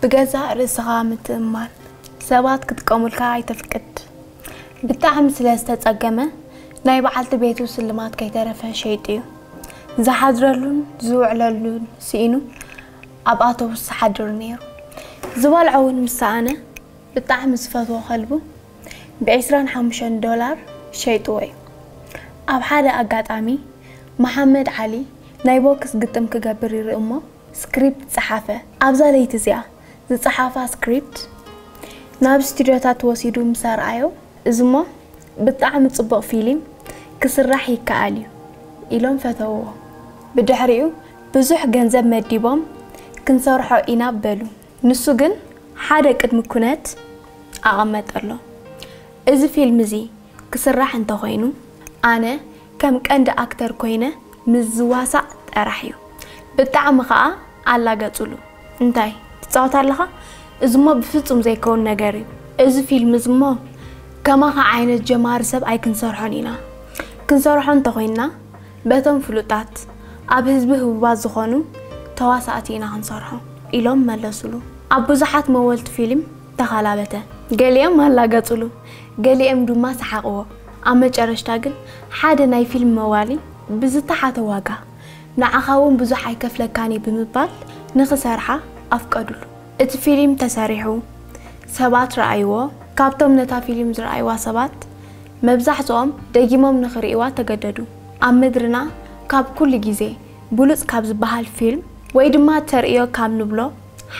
ብገዛእ ርእስኻ ምትእምማን፣ ሰባት ክጥቀሙልካ ኣይተፍቅድ። ብጣዕሚ ስለ ዝተጸገመ ናይ በዓልቲ ቤቱ ስልማት ከይተረፈ ሸይጡ እዩ። ዝሓድረሉን ዝውዕለሉን ስኢኑ ኣብ ኣውቶቡስ ዝሓድር ነይሩ። ዝበልዖ እውን ምስ ሰኣነ ብጣዕሚ ዝፈትዎ ከልቡ ብዒስራን ሓሙሽተን ዶላር ሸይጥዎ እዩ። ኣብ ሓደ ኣጋጣሚ መሓመድ ዓሊ ናይ ቦክስ ግጥም ክገብር ይርኢ እሞ ስክሪፕት ጸሓፈ። ኣብዛ ለይቲ እዚኣ ዝጸሓፋ ስክሪፕት ናብ ስቱድዮታት ወሲዱ ምስ ኣርኣዮ፣ እዚ እሞ ብጣዕሚ ጽቡቕ ፊልም ክስራሕ ይከኣል እዩ ኢሎም ፈተውዎ። ብድሕሪኡ ብዙሕ ገንዘብ መዲቦም ክንሰርሖ ኢና በሉ። ንሱ ግን ሓደ ቅድሚ ኩነት ኣቐመጠሎም። እዚ ፊልም እዚ ክስራሕ እንተኾይኑ ኣነ ከም ቀንዲ ኣክተር ኮይነ ምስ ዝዋሳእ ጥራሕ እዩ። ብጣዕሚ ኸኣ ኣላገጹሉ። እንታይ ትጻወት ኣለኻ? እዝሞ ብፍጹም ዘይከውን ነገር እዩ። እዚ ፊልም እዝሞ ከማኻ ዓይነት ጀማሪ ሰብ ኣይክንሰርሖን ኢና። ክንሰርሖ እንተኾይንና በቶም ፍሉጣት ኣብ ህዝቢ ህቡባት ዝኾኑ ተዋሳእቲ ኢና ክንሰርሖ ኢሎም መለሱሉ። ኣብ ብዙሓት መወልቲ ፊልም ተኻላበተ። ገሊኦም ኣላገጹሉ፣ ገሊኦም ድማ ሰሓቕዎ። ኣብ መጨረሽታ ግን ሓደ ናይ ፊልም መዋሊ ብዝተሓተ ዋጋ ንዓኻ እውን ብዙሕ ኣይከፍለካን እዩ ብምባል ንኽሰርሓ ኣፍቀዱሉ። እቲ ፊልም ተሰሪሑ ሰባት ረኣይዎ። ካብቶም ነታ ፊልም ዝረኣይዋ ሰባት መብዛሕትኦም ደጊሞም ንኽርእይዋ ተገደዱ። ኣብ ምድርና ካብ ኩሉ ግዜ ብሉጽ ካብ ዝበሃል ፊልም ወይ ድማ ተርእዮ ካብ ንብሎ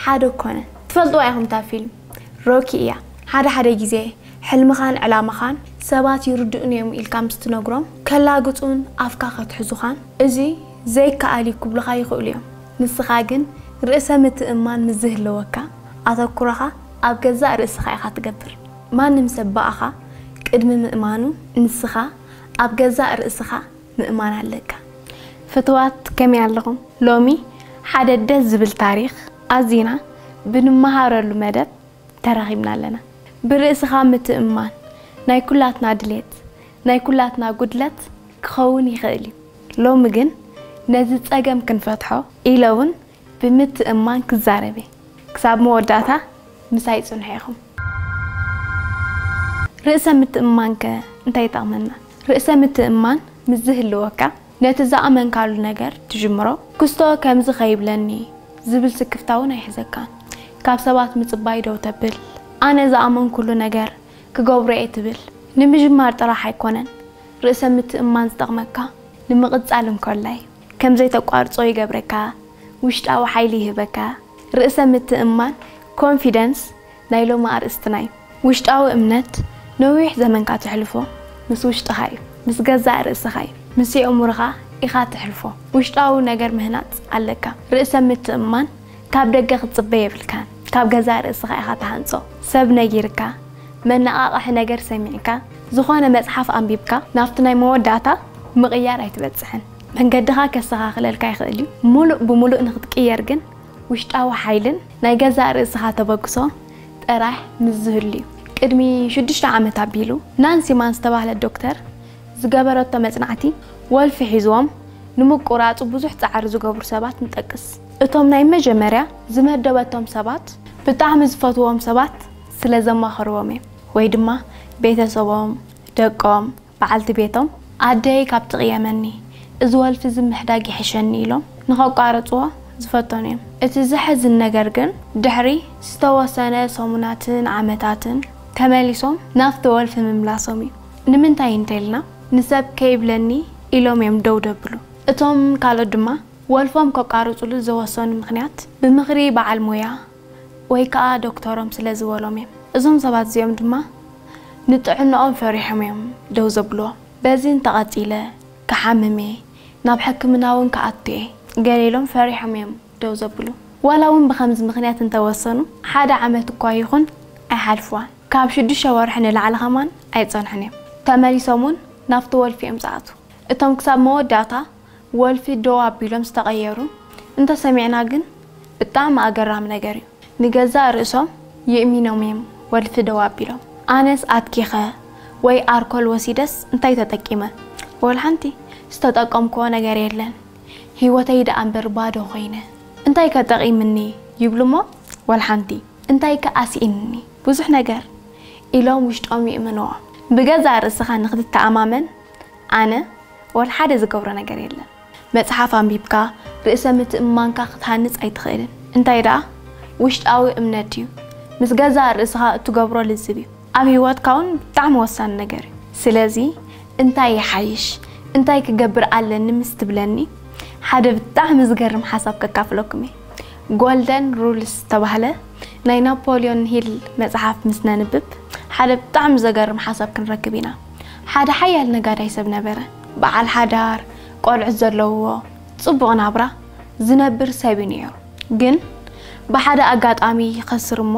ሓደ ኮነ። ትፈልጥዋ ኢኹም እታ ፊልም ሮኪ እያ። ሓደ ሓደ ግዜ ሕልምኻን ዕላማኻን ሰባት ይርድኡኒ እዮም ኢልካ ምስ ትነግሮም ከላግጹን ኣፍካ ከትሕዙኻን እዚ ዘይከኣል እዩ ክብሉኻ ይኽእሉ እዮም። ንስኻ ግን ርእሰ ምትእምማን ምስ ዝህልወካ ኣተኩሮኻ ኣብ ገዛእ ርእስኻ ኢኻ ትገብር። ማንም ሰብ ብኣኻ ቅድሚ ምእማኑ ንስኻ ኣብ ገዛእ ርእስኻ ምእማን ኣለካ። ፍትዋት ከመይ ኣለኹም? ሎሚ ሓደ ደስ ዝብል ታሪኽ ኣዚና ብንመሃረሉ መደብ ተራኺብና ኣለና። ብርእስኻ ምትእምማን ናይ ኩላትና ድሌት፣ ናይ ኩላትና ጉድለት ክኸውን ይኽእል እዩ። ሎሚ ግን ነዚ ጸገም ክንፈትሖ ኢለ እውን ብምትእምማን ክዛረብ እየ። ክሳብ መወዳእታ ምሳይ ጽንሑ ኢኹም። ርእሰ ምትእምማንከ እንታይ ይጠቕመና? ርእሰ ምትእምማን ምስ ዝህልወካ ነቲ ዝኣመንካሉ ነገር ትጅምሮ። ክስቶ ከምዚ ከይብለኒ ዝብል ስክፍታ እውን ኣይሕዘካን። ካብ ሰባት ምጽባይ ደው ተብል። ኣነ ዝኣመንኩሉ ነገር ክገብሮ እየ ትብል። ንምጅማር ጥራሕ ኣይኮነን ርእሰ ምትእምማን ዝጠቕመካ፣ ንምቕጻል እንከሎ እዩ። ከም ዘይተቋርጾ ይገብረካ፣ ውሽጣዊ ሓይሊ ይህበካ። ርእሰ ምትእምማን፣ ኮንፊደንስ፣ ናይ ሎሚ ኣርእስትና እዩ። ውሽጣዊ እምነት ነዊሕ ዘመንካ ተሕልፎ ምስ ውሽጥኻ እዩ፣ ምስ ገዛእ ርእስኻ እዩ፣ ምስ የእምሮኻ ኢኻ ትሕልፎ። ውሽጣዊ ነገር ምህናጽ ኣለካ። ርእሰ ምትእምማን ካብ ደገ ክትጽበ የብልካን። ካብ ገዛእ ርእስኻ ኢኻ ትሃንጾ። ሰብ ነጊርካ፣ መነቓቕሒ ነገር ሰሚዕካ፣ ዝኾነ መጽሓፍ ኣንቢብካ ናብቲ ናይ መወዳእታ ምቕያር ኣይትበጽሕን። መንገድኻ ከስተኻኽለልካ ይኽእል እዩ። ሙሉእ ብሙሉእ ንኽትቅየር ግን ውሽጣዊ ሓይልን ናይ ገዛእ ርእስኻ ተበግሶ ጥራሕ ምስ ዝህሉ እዩ። ቅድሚ ሽዱሽተ ዓመት ኣቢሉ ናንሲ ማን ዝተባህለት ዶክተር ዝገበረቶ መጽናዕቲ ወልፊ ሒዝዎም ንምቁራጹ ብዙሕ ጻዕሪ ዝገብሩ ሰባት ንጠቅስ። እቶም ናይ መጀመርያ ዝመደበቶም ሰባት ብጣዕሚ ዝፈትዎም ሰባት ስለ ዘማኸርዎም እዮም። ወይ ድማ ቤተሰቦም፣ ደቆም፣ በዓልቲ ቤቶም፣ ኣደይ ካብ ትቕየመኒ፣ እዚ ወልፊ እዚ ምሕዳግ ይሕሸኒ ኢሎም ንኸቋርጽዎ ዝፈተኑ እዮም። እቲ ዘሕዝን ነገር ግን ድሕሪ ዝተወሰነ ሰሙናትን ዓመታትን ተመሊሶም ናብቲ ወልፊ ምምላሶም እዩ። ንምንታይ እንተኢልና ንሰብ ከይብለኒ ኢሎም እዮም ደው ደብሉ። እቶም ካልኦት ድማ ወልፎም ከቋርጹሉ ዝወሰኑ ምኽንያት ብምኽሪ በዓል ሞያ ወይ ከኣ ዶክተሮም ስለ ዝበሎም እዮም። እዞም ሰባት እዚኦም ድማ ንጥዕናኦም ፈሪሖም እዮም ደው ዘብልዎ። በዚ እንተቐጺለ ክሓምም እየ፣ ናብ ሕክምና እውን ክኣቱ እየ ገለ ኢሎም ፈሪሖም እዮም ደው ዘብሉ። ዋላ እውን ብኸምዚ ምኽንያት እንተወሰኑ ሓደ ዓመት እኳ ይኹን ኣይሓልፍዋን። ካብ ሽዱሽተ ወርሒ ንላዕሊ ኸማን ኣይጸንሑን እዮም። ተመሊሶም እውን ናብቲ ወልፊ እዮም ዝኣትዉ። እቶም ክሳብ መወዳእታ ወልፊ ደው ኣቢሎም ዝተቐየሩ እንተሰሚዕና ግን ብጣዕሚ ኣገራሚ ነገር እዩ። ንገዛእ ርእሶም የእሚኖም እዮም ወልፊ ደው ኣቢሎም። ኣነስ ኣትኪኸ ወይ ኣርኮል ወሲደስ እንታይ ተጠቂመ? ወላ ሓንቲ ዝተጠቀምክዎ ነገር የለን። ህይወተይ ደኣ እምበር ባዶ ኮይነ። እንታይ ከ ጠቒምኒ ይብሉ እሞ ወላ ሓንቲ። እንታይ ከኣ ስኢንኒ ብዙሕ ነገር ኢሎም ውሽጦም ይእመንዎ። ብገዛእ ርእስኻ ንኽትተኣማመን ኣነ ወላ ሓደ ዝገብሮ ነገር የለን። መጽሓፍ ኣንቢብካ ርእሰ ምትእምማንካ ክትሃንጽ ኣይትኽእልን። እንታይ ደኣ ውሽጣዊ እምነት እዩ። ምስ ገዛእ ርእስኻ እትገብሮ ልዝብ እዩ። ኣብ ህይወትካ እውን ብጣዕሚ ወሳኒ ነገር እዩ። ስለዚ እንታይ ይሓይሽ፣ እንታይ ክገብር ኣለኒ ምስ ትብለኒ ሓደ ብጣዕሚ ዝገርም ሓሳብ ከካፍለኩም እየ። ጎልደን ሩልስ ዝተባህለ ናይ ናፖሊዮን ሂል መጽሓፍ ምስ ነንብብ ሓደ ብጣዕሚ ዘገርም ሓሳብ ክንረክብ ኢና። ሓደ ሓያል ነጋዳይ ሰብ ነበረ። በዓል ሓዳር፣ ቆልዑት ዘለውዎ፣ ጽቡቕ ናብራ ዝነብር ሰብ እዩ ነይሩ። ግን ብሓደ ኣጋጣሚ ይኸስር እሞ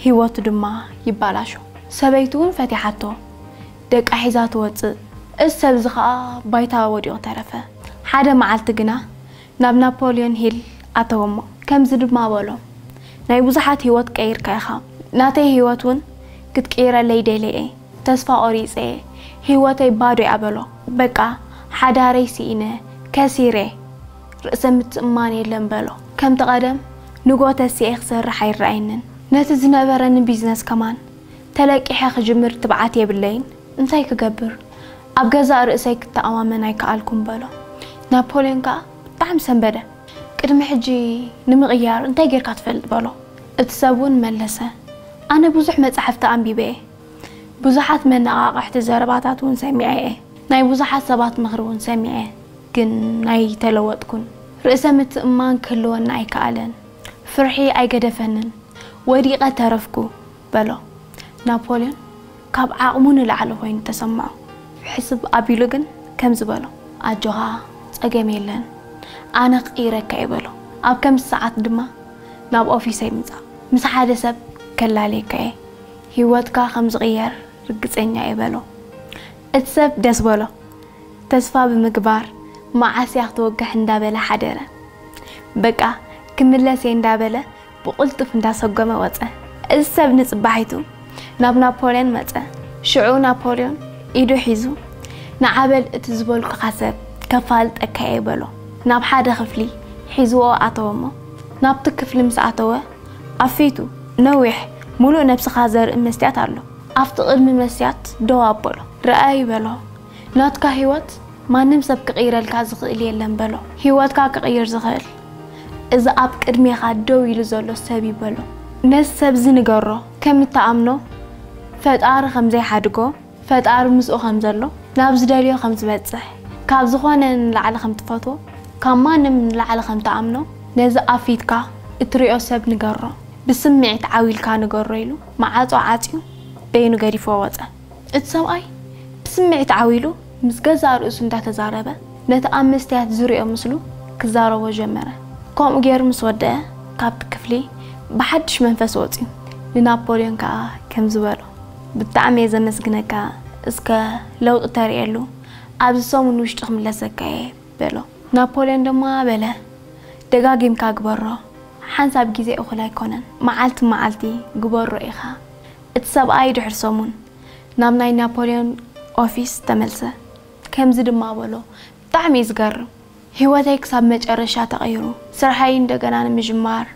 ህይወቱ ድማ ይባላሾ። ሰበይቱ እውን ፈቲሓቶ፣ ደቃ ሒዛ ትወጽእ። እዚ ሰብ እዚ ኸኣ ባይታ ወዲቑ ተረፈ። ሓደ መዓልቲ ግና ናብ ናፖሊዮን ሂል ኣተወሞ። ከምዚ ድማ በሎ፣ ናይ ብዙሓት ህይወት ቀይርካ ኢኻ። ናተይ ህይወት እውን ክትቅይረለይ ደልየ እየ። ተስፋ ቆሪጸ እየ። ህይወተይ ባዶ እያ በሎ። በቃ ሓዳረይ ስኢነ፣ ከሲረ፣ ርእሰ ምትእምማን የለን በሎ። ከምቲ ቀደም ንጎ ተሲኤ ክሰርሕ ኣይረኣየንን። ነቲ ዝነበረኒ ቢዝነስ ከማን ተለቂሐ ክጅምር ትብዓት የብለይን። እንታይ ክገብር? ኣብ ገዛእ ርእሰይ ክተኣማመን ኣይከኣልኩን በሎ። ናፖልዮን ከኣ ብጣዕሚ ሰንበደ። ቅድሚ ሕጂ ንምቕያር እንታይ ጌርካ ትፈልጥ በሎ። እቲ ሰብ እውን መለሰ፣ ኣነ ብዙሕ መጻሕፍቲ ኣንቢበ እየ። ብዙሓት መነቓቕሕቲ ዘረባታት እውን ሰሚዐ እየ። ናይ ብዙሓት ሰባት ምኽሪ እውን ሰሚዐ፣ ግን ኣይተለወጥኩን። ርእሰ ምትእምማን ክህልወኒ ኣይከኣለን። ፍርሒ ኣይገደፈንን። ወዲቐ ተረፍኩ በሎ። ናፖልዮን ካብ ዓቕሙ ንላዕሊ ኮይኑ ተሰምዖ። ሕስብ ኣቢሉ ግን ከምዚ በሎ፣ ኣጆኻ፣ ጸገም የለን፣ ኣነ ክቕይረካ እየ በሎ። ኣብ ከምዚ ሰዓት ድማ ናብ ኦፊሰይ ምጻእ፣ ምስ ሓደ ሰብ ከላልየካ እየ፣ ህይወትካ ከም ዝቕየር ርግጸኛ እየ በሎ። እቲ ሰብ ደስ በሎ። ተስፋ ብምግባር መዓስ እያ ክትወግሕ እንዳበለ ሓደረ። በቃ ክምለስ እየ እንዳበለ ብቕልጡፍ እንዳሰጎመ ወጸ። እዚ ሰብ ንጽባሒቱ ናብ ናፖልዮን መጸ። ሽዑ ናፖልዮን ኢዱ ሒዙ፣ ንዓበል እቲ ዝበልኩኻ ሰብ ከፋልጠካ እየ በሎ። ናብ ሓደ ክፍሊ ሒዝዎ ኣተወ እሞ ናብቲ ክፍሊ ምስ ኣተወ ኣብ ፊቱ ነዊሕ ምሉእ ነብስኻ ዘርኢ መስትያት ኣሎ። ኣብቲ ቅድሚ መስትያት ደው ኣበሎ። ረኣይ በሎ፣ ናትካ ህይወት ማንም ሰብ ክቕይረልካ ዝኽእል የለን በሎ። ህይወትካ ክቕይር ዝኽእል እዚ ኣብ ቅድሜኻ ደው ኢሉ ዘሎ ሰብ እዩ በሎ። ነዚ ሰብ እዚ ንገሮ ከም እትኣምኖ፣ ፈጣሪ ከም ዘይሓድጎ፣ ፈጣሪ ምስኡ ከም ዘሎ፣ ናብ ዝደልዮ ከም ዝበጽሕ፣ ካብ ዝኾነ ንላዕሊ ከም ትፈትዎ፣ ካብ ማንም ንላዕሊ ከም ትኣምኖ፣ ነዚ ኣብ ፊትካ እትሪኦ ሰብ ንገሮ። ብስምዒት ዓው ኢልካ ንገሮ ኢሉ መዓጾ ዓጽዩ በይኑ ገዲፍዎ ወጸ። እቲ ሰብኣይ ብስምዒት ዓው ኢሉ ምስ ገዛእ ርእሱ እንዳተዛረበ ነቲ ኣብ መስትያት ዝሪኦ ምስሉ ክዛረቦ ጀመረ። ከምኡ ገይሩ ምስ ወደአ ካብቲ ክፍሊ ብሓድሽ መንፈስ ወጽዩ ንናፖልዮን ከኣ ከምዚ በሎ፣ ብጣዕሚ እየ ዘመስግነካ፣ እስከ ለውጢ ተርእየሉ ኣብዚ ሰሙን ውሽጢ ክምለሰካ እየ በሎ። ናፖልዮን ድማ በለ፣ ደጋጊምካ ግበሮ፣ ሓንሳብ ግዜ እኹል ኣይኮነን፣ መዓልቲ መዓልቲ ግበሮ ኢኻ። እቲ ሰብኣይ ድሕሪ ሰሙን ናብ ናይ ናፖልዮን ኦፊስ ተመልሰ። ከምዚ ድማ በሎ፣ ብጣዕሚ እዩ ዝገርም። ህይወተይ ክሳብ መጨረሻ ተቐይሩ። ስርሐይ እንደገና ንምጅማር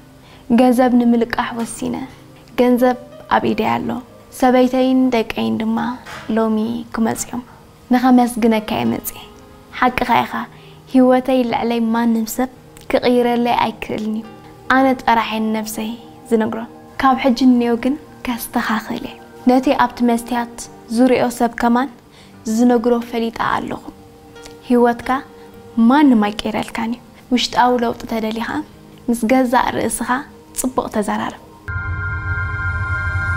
ገንዘብ ንምልቃሕ ወሲነ። ገንዘብ ኣብ ኢደይ ኣሎ። ሰበይተይን ደቀይን ድማ ሎሚ ክመጽዮም። ንኸመስግነካ እየ መጽየ። ሓቅኻ ኢኻ፣ ህይወተይ ልዕለይ ማንም ሰብ ክቕይረለይ ኣይክእልን እዩ። ኣነ ጥራሕ እየ ንነብሰይ ዝነግሮ። ካብ ሕጂ ንኔው ግን ከስተኻኽል እየ። ነቲ ኣብቲ መስትያት ዝሪኦ ሰብ ከማን ዝነግሮ ፈሊጠ ኣለኹ። ህይወትካ ማንም ኣይቀይረልካን እዩ። ውሽጣዊ ለውጢ ተደሊኻ ምስ ገዛእ ርእስኻ ጽቡቕ ተዘራረብ።